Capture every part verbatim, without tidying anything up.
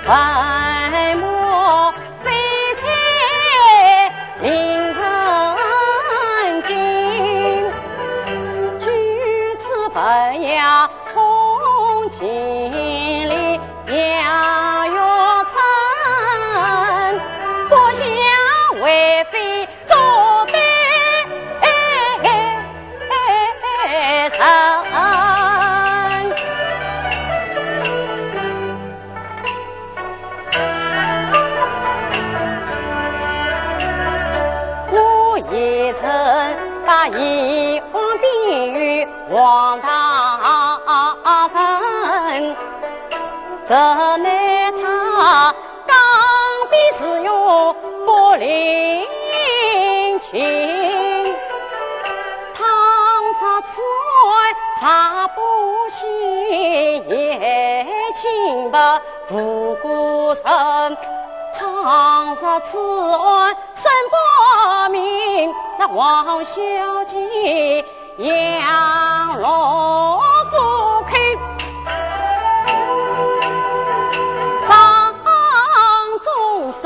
万物非在令人惊。君子文雅通情理，雅乐成不祥为非作悲人。 我也曾把一往并与王大人，怎奈他刚愎自用不领情。倘若此案查不清，也请白无辜人。倘若此案审不明，那王小姐杨罗夫肯上终身。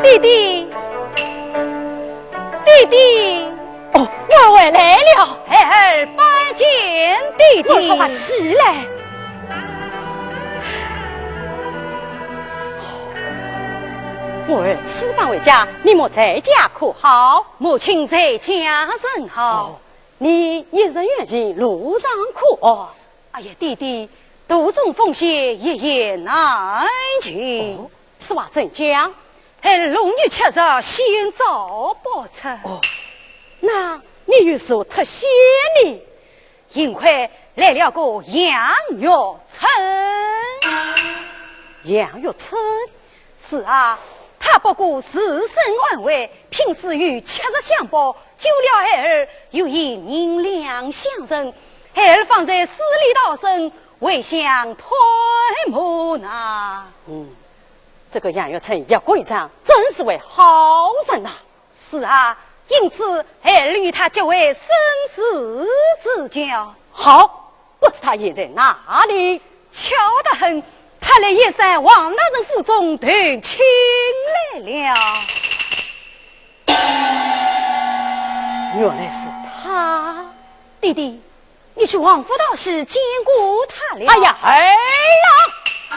弟弟，弟弟。哦，我回来了。孩儿拜见弟弟。我说话起来。我儿此番回家，你母在家可好？母亲在家甚好。哦，你一日远行，路上可安？哎呀，弟弟，途中风雪，一言难尽。哦，此话怎讲？ 哎，龙女七日先遭不测。哦，那你又如何脱险呢？幸亏来了个杨玉春。杨玉春？是啊，他不过自身安危，平时与七日相保，救了孩儿，又以银两相赠，孩儿方才死里逃生，回乡探母呐。嗯， 这个杨玉春一个一样，真是位好人呐。是啊，因此孩儿与他结为生死之交。好，不知他现在哪里？巧得很，他来燕山王大人府中投亲来了。原来是他。弟弟， 你去王府道士见过他了？哎呀，儿啊！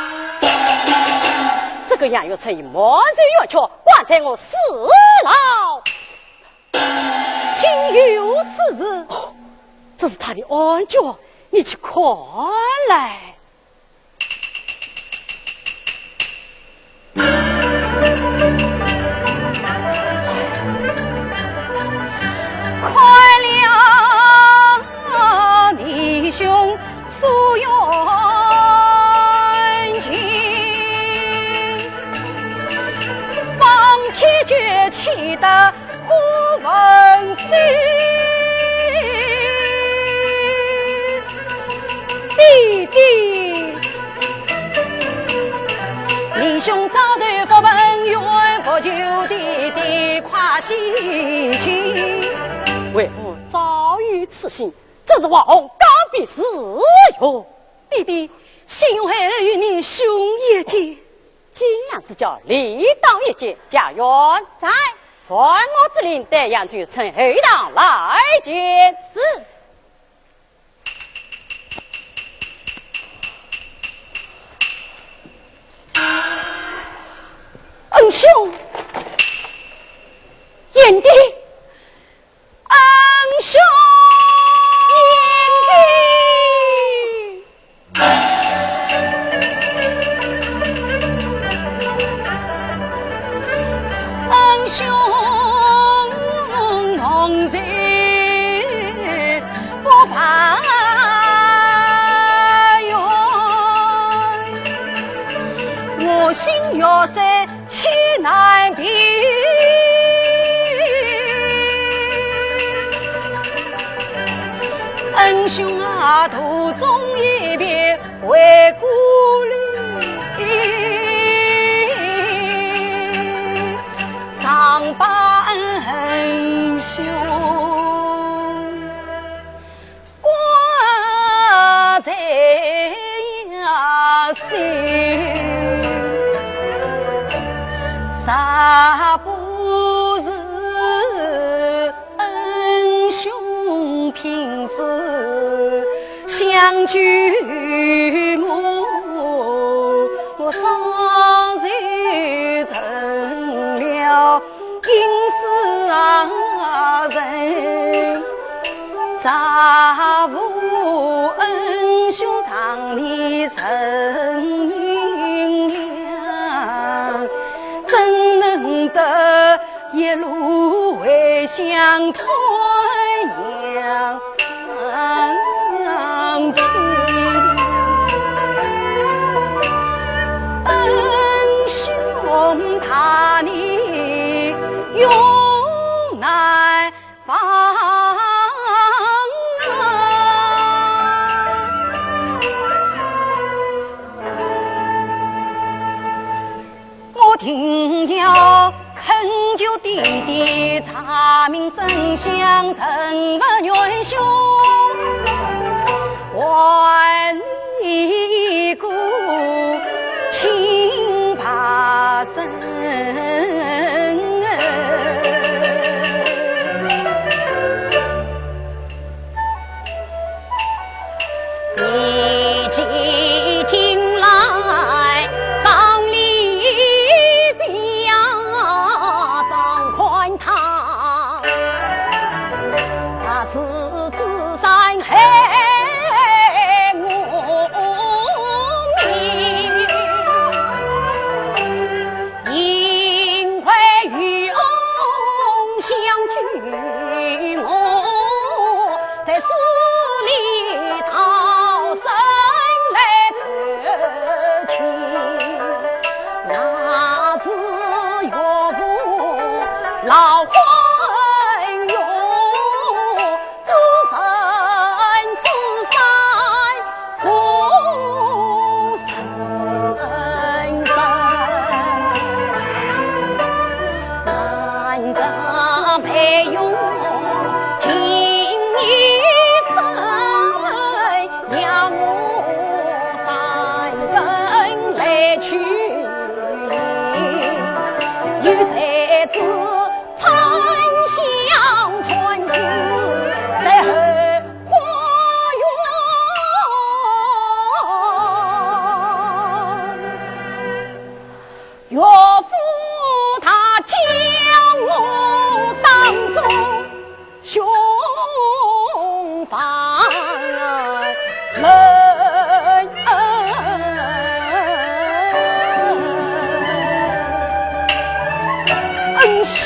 这个杨玉春已满嘴冤屈，关照我死牢。竟有此事？哦，这是他的案卷，你去看来。 看了弟兄诉冤情，为父早有此心，这是王后刚愎自用。弟弟，幸亏儿与你兄一见。景阳之交，理当一见。家院在。传我之令，带杨春、陈后堂来见。是。 恩兄，贤弟，恩兄，贤弟。 恩兄同罪不罢冤，我心若塞气难平。恩兄啊，途中一别 为故里，常把恩兄挂在心。啥不是 恩兄平时相救我，我早就成了应世人。啥不恩兄常念神明亮，怎能得 一路回乡团娘亲。恩兄大义永难忘啊！ 我定要恳求爹爹查明真相，成佛元凶，还你一个清白身。 你既进来，房里边张宽堂，啊，自自然害我命。 因为愚翁相救我，在死里逃生来得去，那只岳父老昏庸， 自生自杀不生人，难得没有今一生，让我三更来去，有谁知 春香传子在后花园。岳父他将我当作兄房人。 恩兄，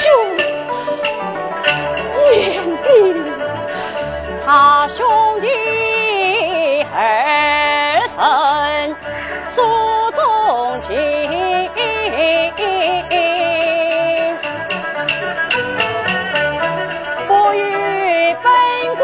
贤弟，他兄弟二人诉衷情，不与本宫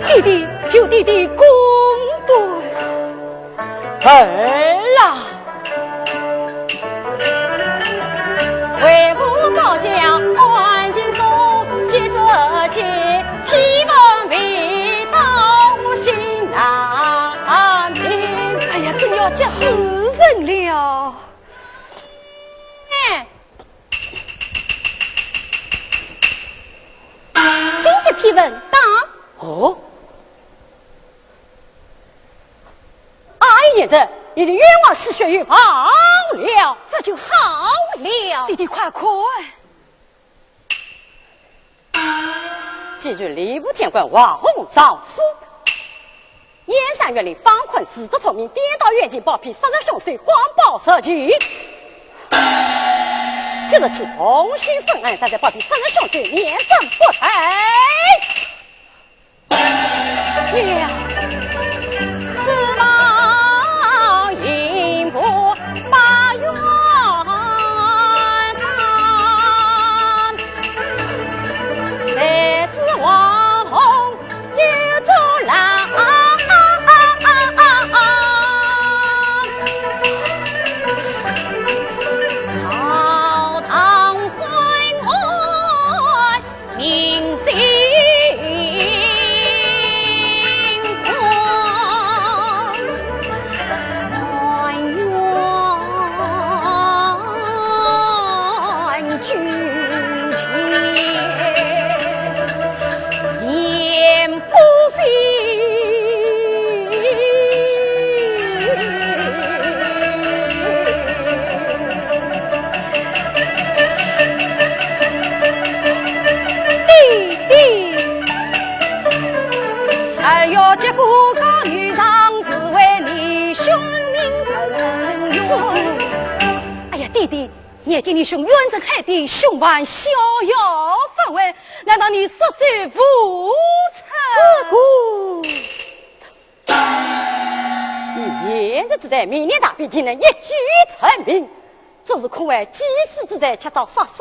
弟弟，求弟弟公道。儿啊！哎呀，真要急死人了。 哎，紧急批文，打。哦。哎呀，这你的冤枉是血雨忘了。这就好了。弟弟快看。 既然吏部天官王洪上书，燕山县令方坤自作聪明，颠倒冤情，包庇杀人凶手，谎报实情。今日起重新审案，查出包庇杀人凶手，免斩不罪。 弟弟。哎呀，弟弟，眼见你兄冤沉海底，胸怀逍遥法外，难道你束手无策？这个 你现在之罪，明年大比定能一举成名，只是恐为既死之罪，却遭杀身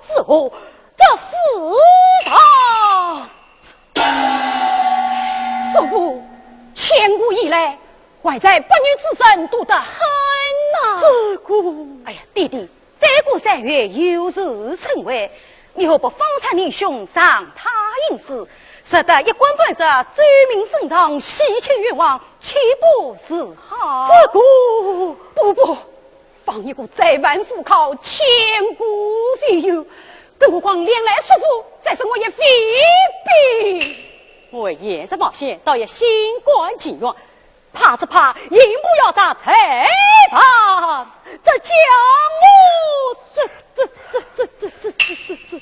之祸，这世道。叔父，千古以来，怀才不遇之人多得很呐。这个，哎呀，弟弟， 再过三月又是春会，你何不放出你兄上太行寺，值得一官半职，奏明圣上，洗清冤枉，岂不是好？这个，不，不，放一个罪犯赴考，千古非有，更何况连累叔父，再是我也非比。我为燕子冒险，倒也心甘情愿， 怕只怕刑部要查罪犯，这将我这这这这这这这这这……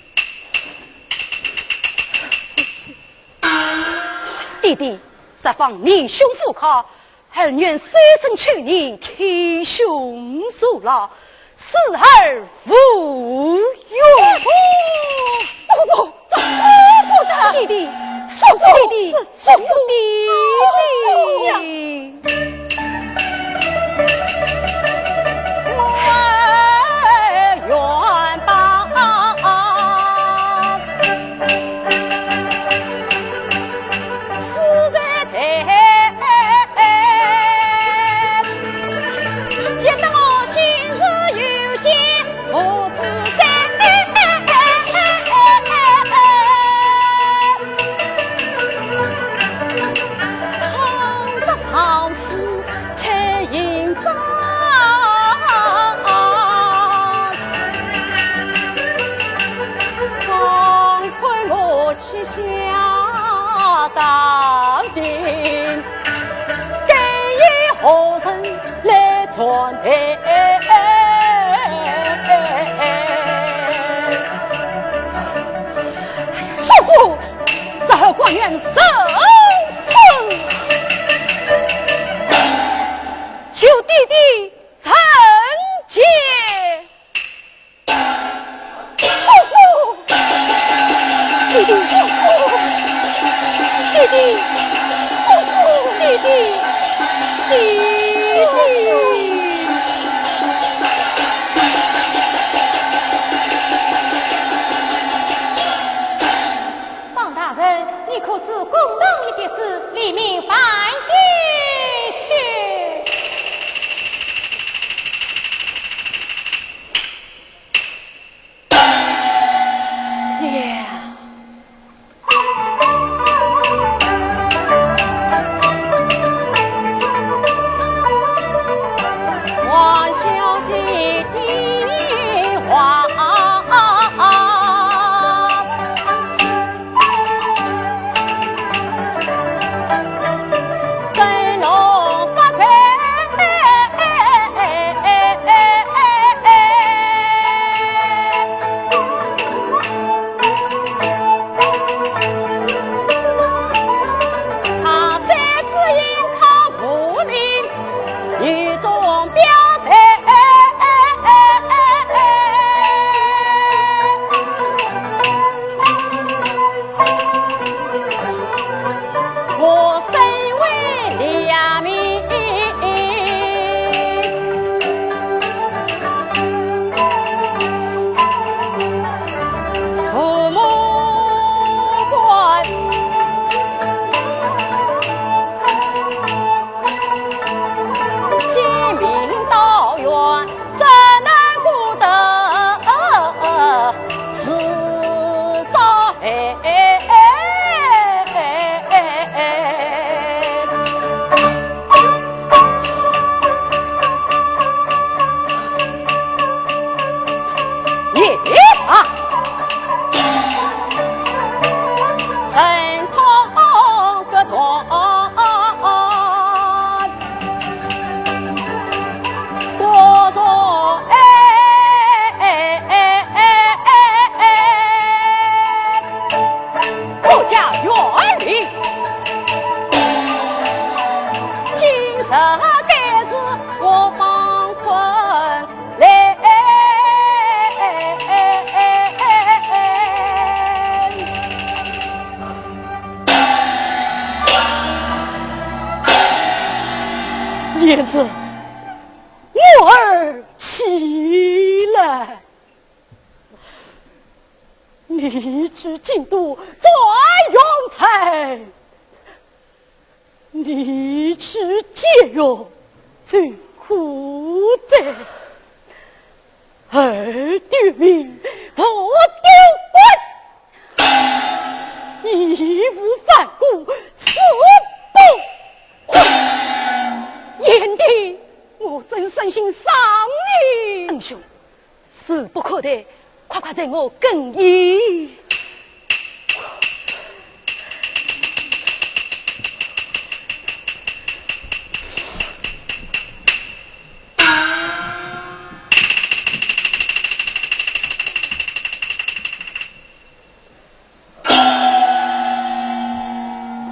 弟弟，若放你兄赴考，儿愿舍身去，你替兄坐牢， 死而无怨。不，不，不，这做不得。弟弟，叔父，弟弟，叔父，弟弟。去京都转运差，你去解药受苦哉。儿丢命，父丢官，义无反顾，死不悔。贤弟，我真诚心赏你。恩兄， 事不可待，快快随我更衣。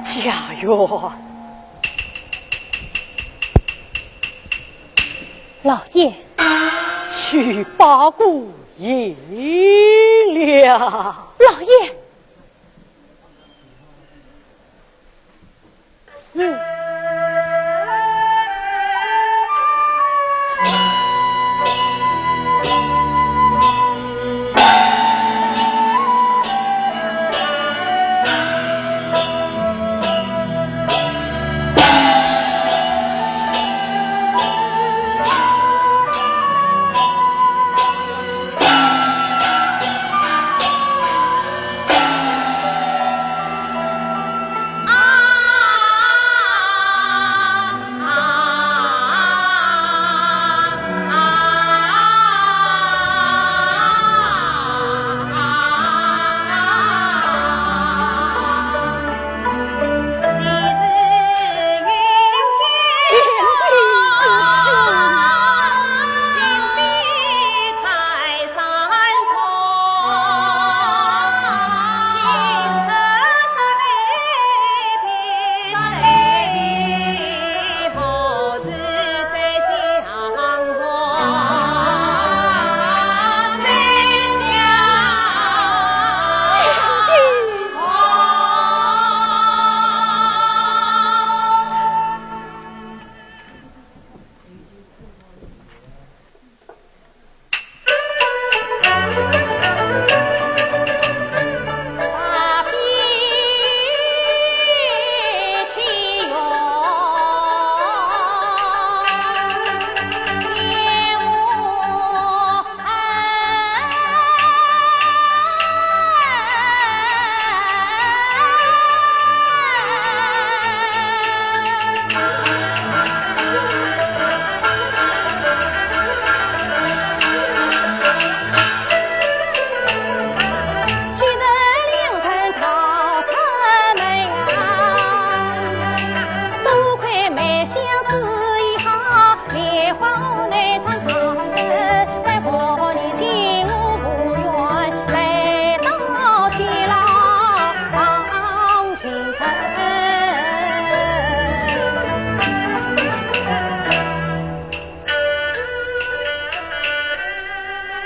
家园。老爷。去把鼓迎了。老爷。是。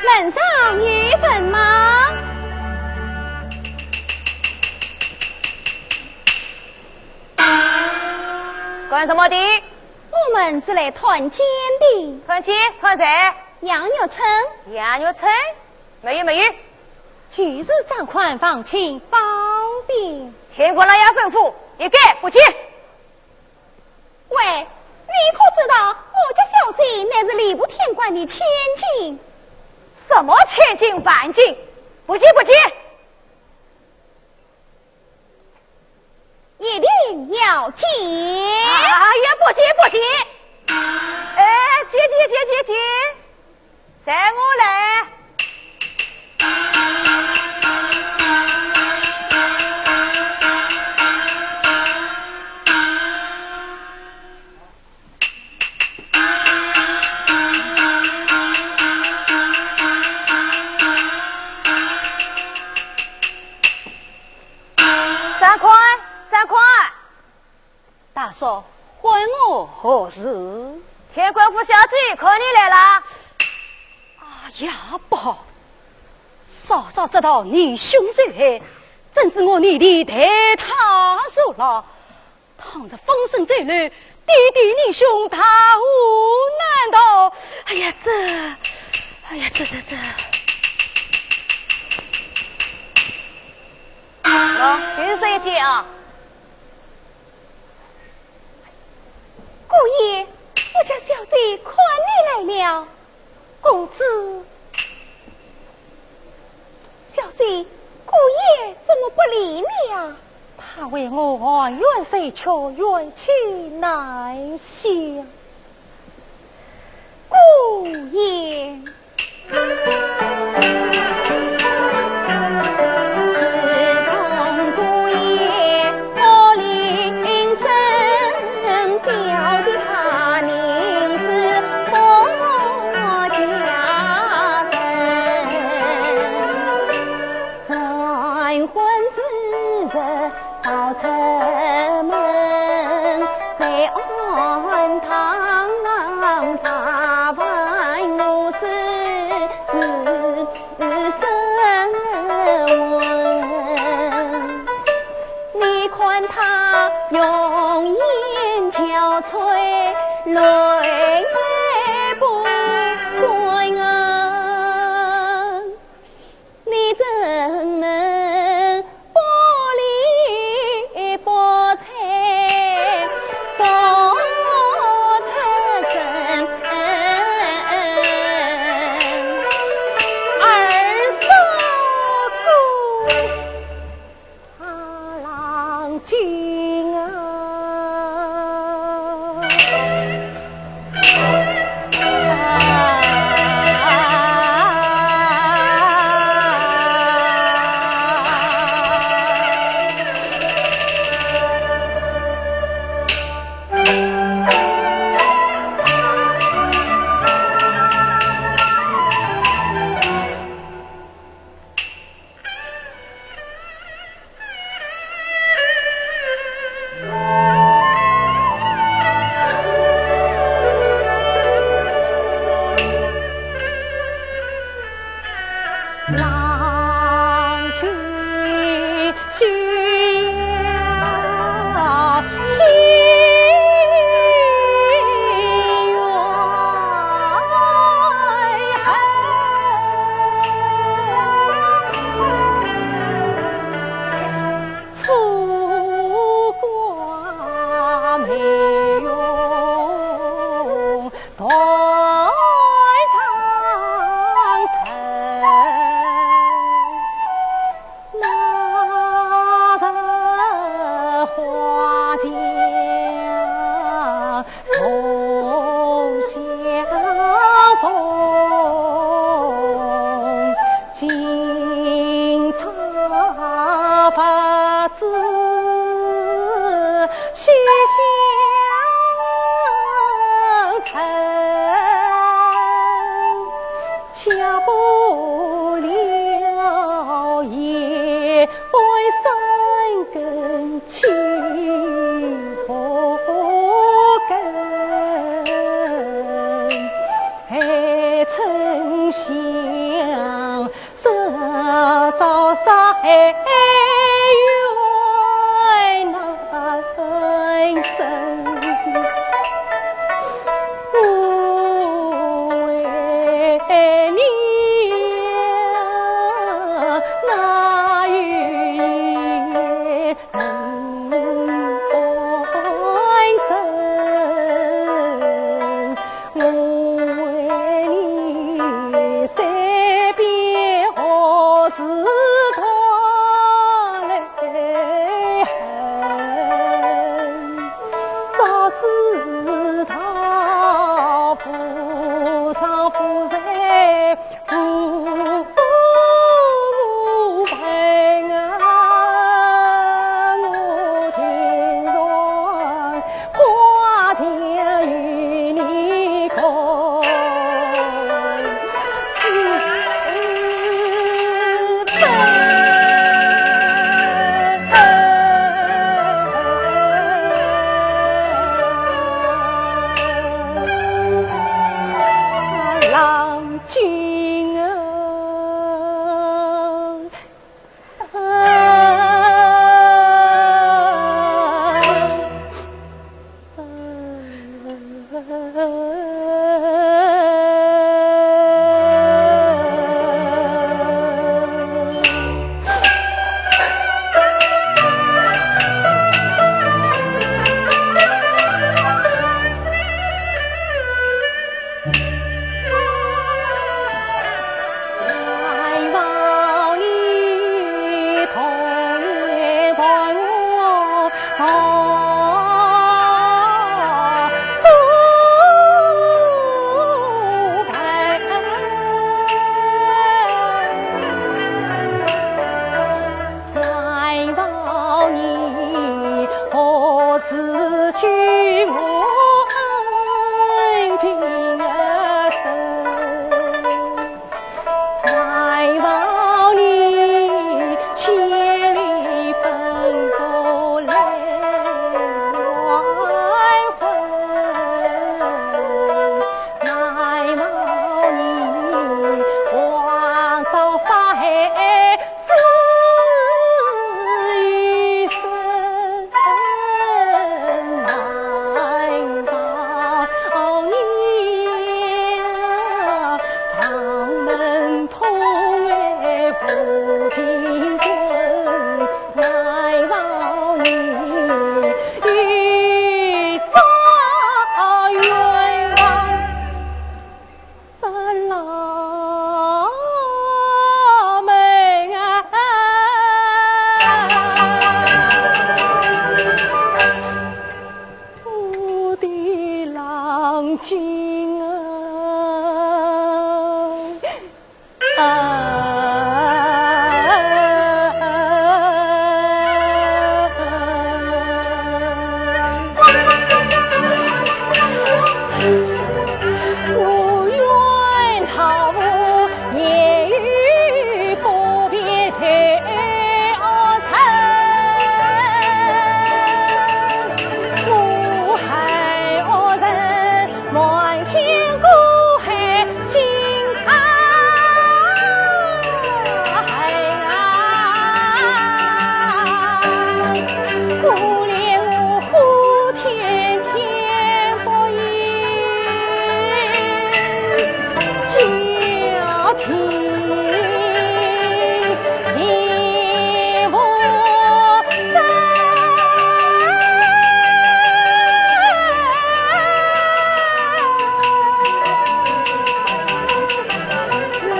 门上有人吗？干什么的？我们是来探监的。探监？探谁？杨玉春。杨玉春？没有，没有。就是暂宽房请方便。天官老爷吩咐，一概不见。 喂，你可知道我家小姐乃是吏部天官的千金？什么千金万金？不见，不见！一定要见！哎呀，不见，不见！哎，见，见，见，见，见！ 随我来。三块，三块。 大嫂，唤我何事？天官府小姐看你来了。啊呀，不好！嫂嫂知道你兄受害，怎知我逆弟待她如何？倘若粉身碎骨，爹爹你兄大祸难逃。哎呀，这，哎呀，这，这，这。啊，有谁叫？姑爷，我家小姐看你来了。公子，小姐，姑爷怎么不理你呀？他为我含冤受屈，冤屈难消。姑爷。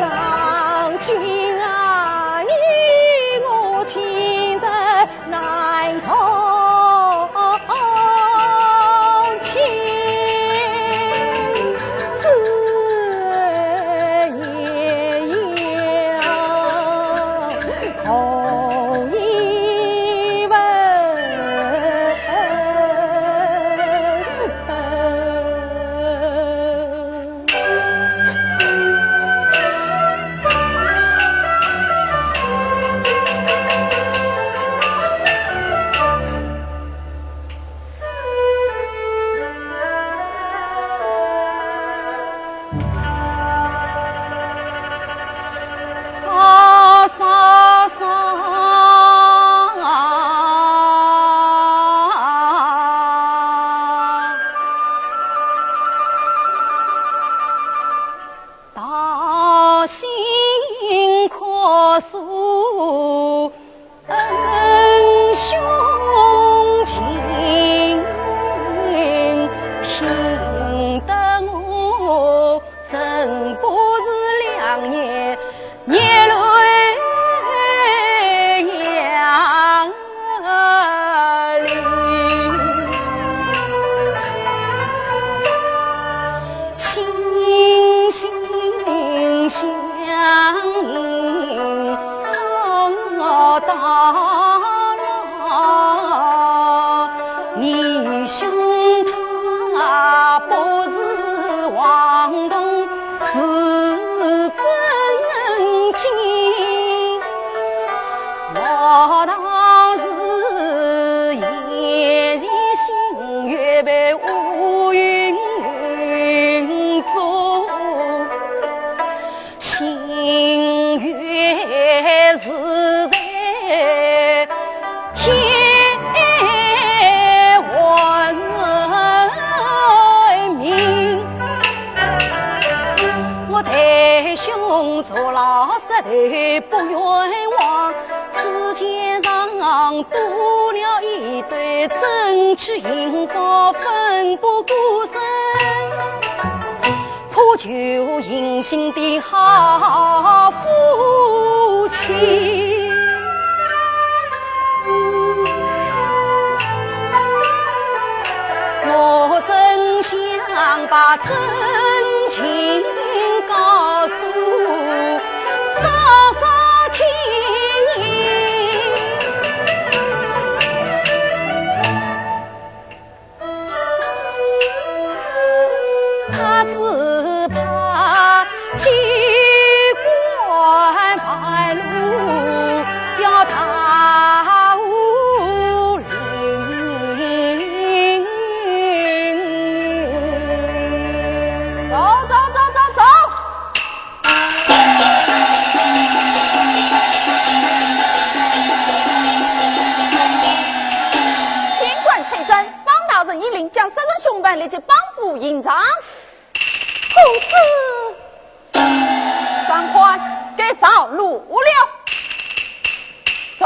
郎君啊，你我今日难同行，此言也要同一文。 走走走走走！天官退阵，方大人一令，将杀人凶犯立即绑赴刑场。公子， 张宽，该上路了。走。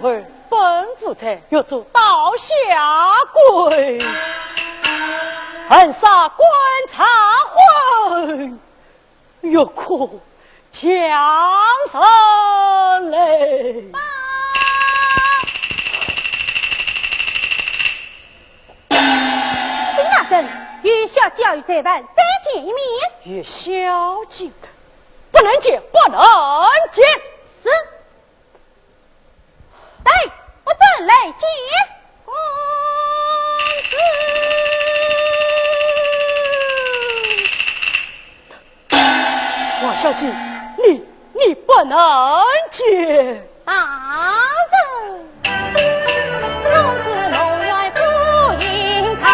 而本无罪，欲做刀下鬼，恨杀官场昏，欲哭强人泪。丁大人，与小姐与罪犯再见一面。与小姐？不能见，不能见。是。 待我转来见公子。王小姐，你，你不能见。大人。公子龙颜不隐藏，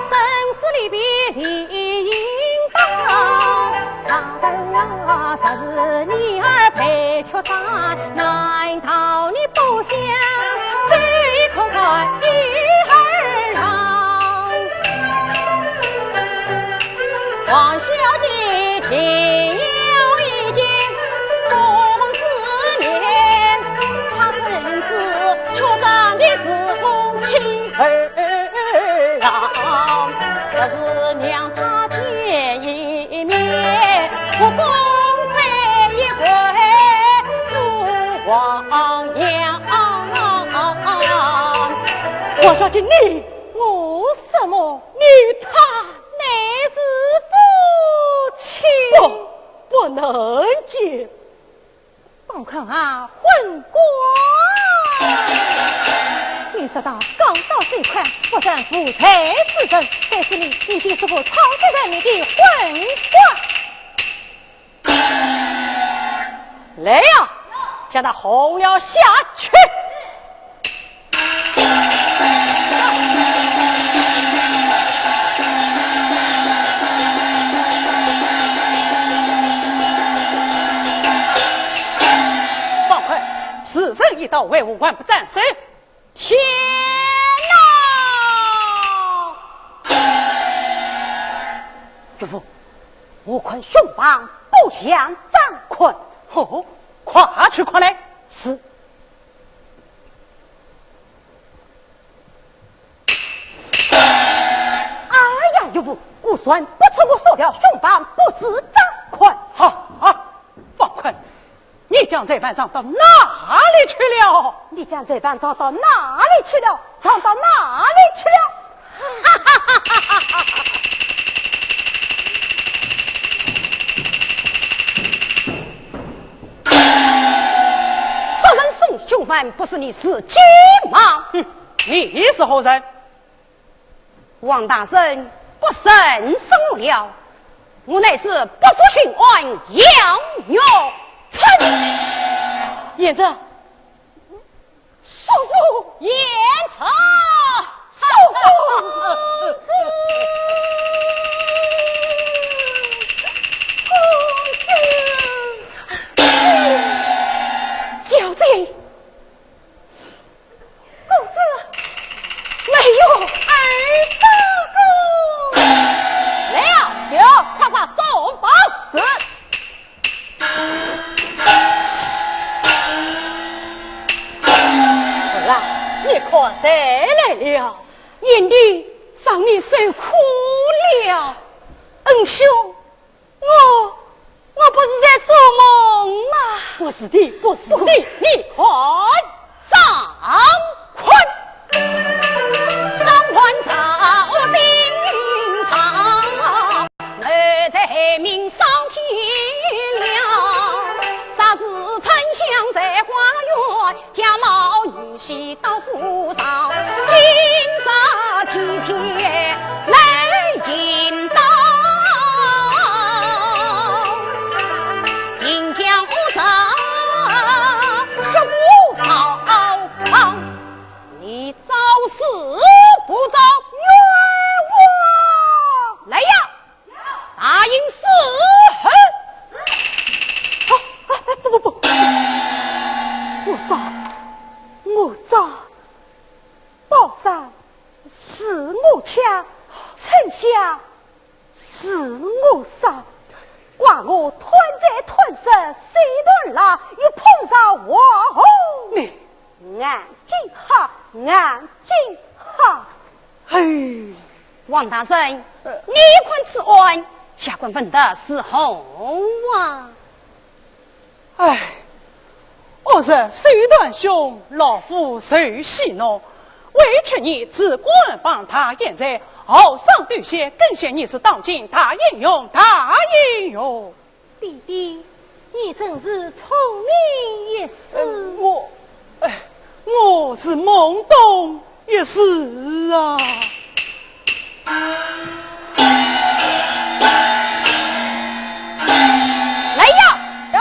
生死离别理应当。大人啊，若是你儿被 却斩，难道你不想再看看你儿郎？王小姐听了一惊，公子面，她怎知却斩的是公卿儿郎？若是让她见一 一面，我功亏一篑做王样。王小姐，你，我什么？你他乃是夫妻。不，不能见。 放开啊，昏官！你说道高刀手铐，不斩无罪之人，谁是你？你竟是个草菅人命的昏官！来呀，将他轰了下去！ 放快，时辰已到，为何还不斩首？天哪！岳父，我看凶犯不像张坤。哦，快去看来。是。 哎呀，岳父，果然不出我所料，凶犯不是张坤。哈哈，方坤，你将罪犯藏到哪里去了？你将罪犯藏到哪里去了？藏到哪里去了？杀人送凶犯不是你，是奸吗？哼，你是何人？ 王大人不认识我了，我乃是伯父巡按杨玉春。贤侄。叔父。贤侄。叔父。公子。小姐。 公子没有儿杀过。来呀，有，快快送报。是。儿啊，你看谁来了？贤弟，让你受苦了。恩兄， 我，我不是在做梦吗？不是的，不是的，你看。张坤。张坤造心肠，谋财害命伤天良。杀死丞相在花园， 假冒女婿到府上，今日天天来引刀，引将我杀，这我扫房，你招是不招？冤枉！来呀！ 答应死后。啊，啊，不，不，不，我招，我招。宝山是我抢，丞相是我杀，怪我贪财贪色，谁断了又碰上祸。你当今好。嘿，王大人，你看此案，下官问的是何案？哎，我是手段凶，老夫受戏弄，委屈你只管帮他现在豪商对些，更嫌你是当今大英雄，大英雄。 爹爹，你真是聪明一世。我，哎，我是懵懂一世啊。来呀，有。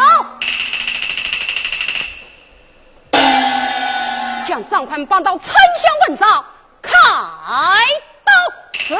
将张宽绑到丞相案上，开刀。是。